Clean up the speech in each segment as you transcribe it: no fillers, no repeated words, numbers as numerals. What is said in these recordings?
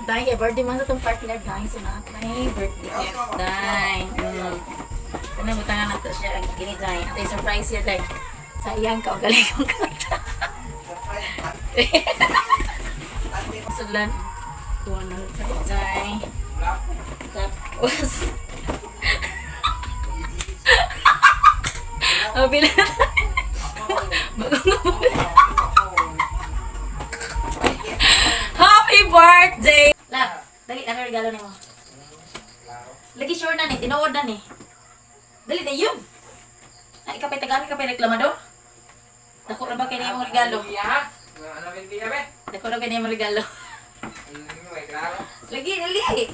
Dai, kay birthday man sa tong partner, dai. So, na may birthday gift, dai. Ano, butangan nato siya. Gini, dai. Ate, surprise siya, dai. Sa iyang kaugaling yung kanta. Sulan. 100, dai. Tapos, oh, pila na. Bago na ba? Happy birthday! La, dali na regalo nimo. Lagi sure na ni, tinuod na ni. Dali na yun. Ay, kapay tagami, kapay reklamador. Dako na ba kay niyang regalo? Dako na kay niyang regalo. Lagi, dali.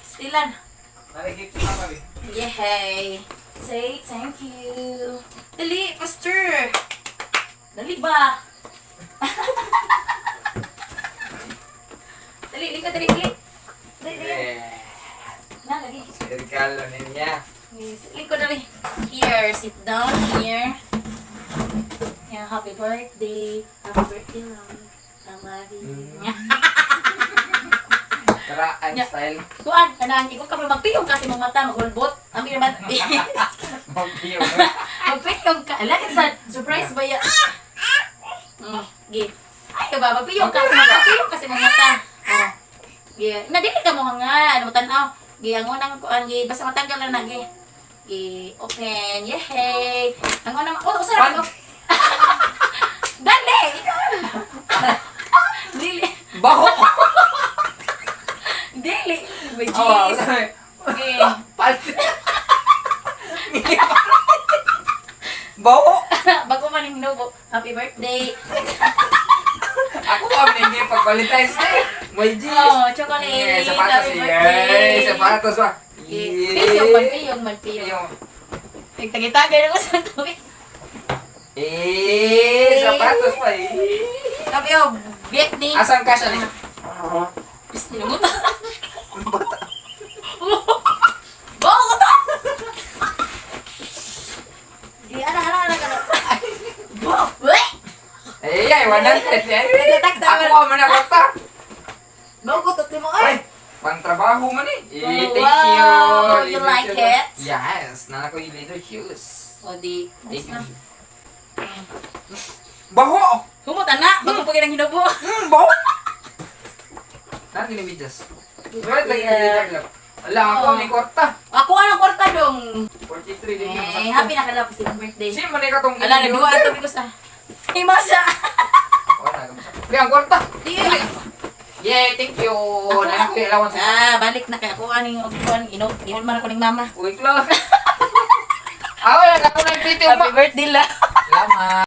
Stilan. Yay! Say thank you. Dali, faster. Dali ba? Dali, lika, dali, dali. Dali, dali. Na, lagi. Regalo niya. Yes, Liko, dali. Here, sit down here. Yeah, happy birthday. Happy birthday, Mom. I love you. Karaan Nya. style. Kuan, kanang ikaw ka magpiyong kasi mong mata magulbot. Ang iyong mata. Magpiyo. Magpiyong ka. Ala, sa surprise ba ya? Gi. Ay, ba magpiyong ka kasi magpiyong kasi mong mata. Oh. Gi. Na dili ka mo nga ano tan-aw. Gi ang unang kuan gi basta matanggal na na gi. Gi open. Yay! Ang unang oh, usa ra ko. Dali, ikaw. Dili. Baho! Dili. May Oh, cheese. Gi. Baho! Bago man yung nubo. Happy birthday. Ako ang hindi pag Valentine's Day. May G's. Oh, chocolate. Yeah, sapatos. Happy birthday. Yeah, sapatos ba? Piyong man, piyong man, piyong. Piyong. Nagtagitagay na ko sa tubig. Eh, sapatos pa eh. Sabi oh, biyak ni. Asan ka siya ni? Pis, nilugot. Bawa ko to! Di, ara, ara, ara, ara. Bawa! Weh! Eh, ay, 100. Eh. Nagtatak sa Ako ang manakota. Bawa ko to, timo Ay, ay! pangtrabaho man eh. Eh, Oh, thank wow. you. You like it? Yes, nana ko yung leather shoes. O di, Thank next na. you. Baho! Humot, ana! Bago pa kinang hinubo. Baho! Naan ginimidyas? Wala lagi ginimidyas. Ala, ako Oh. may kwarta. Ako anong kwarta dong? 43 din Eh, happy na ka lang sa birthday. Sino man ka tong Ala, nagduwa ato because ah. Ay, masa! Wala, Pre, ang kwarta. Di! Yeah, thank you. Nana ko yung allowance. Ah, balik na kay ako aning og kuan ino, gihon man ako ning mama. Uy, close. Ako lang, ako lang, Happy birthday la. Salamat.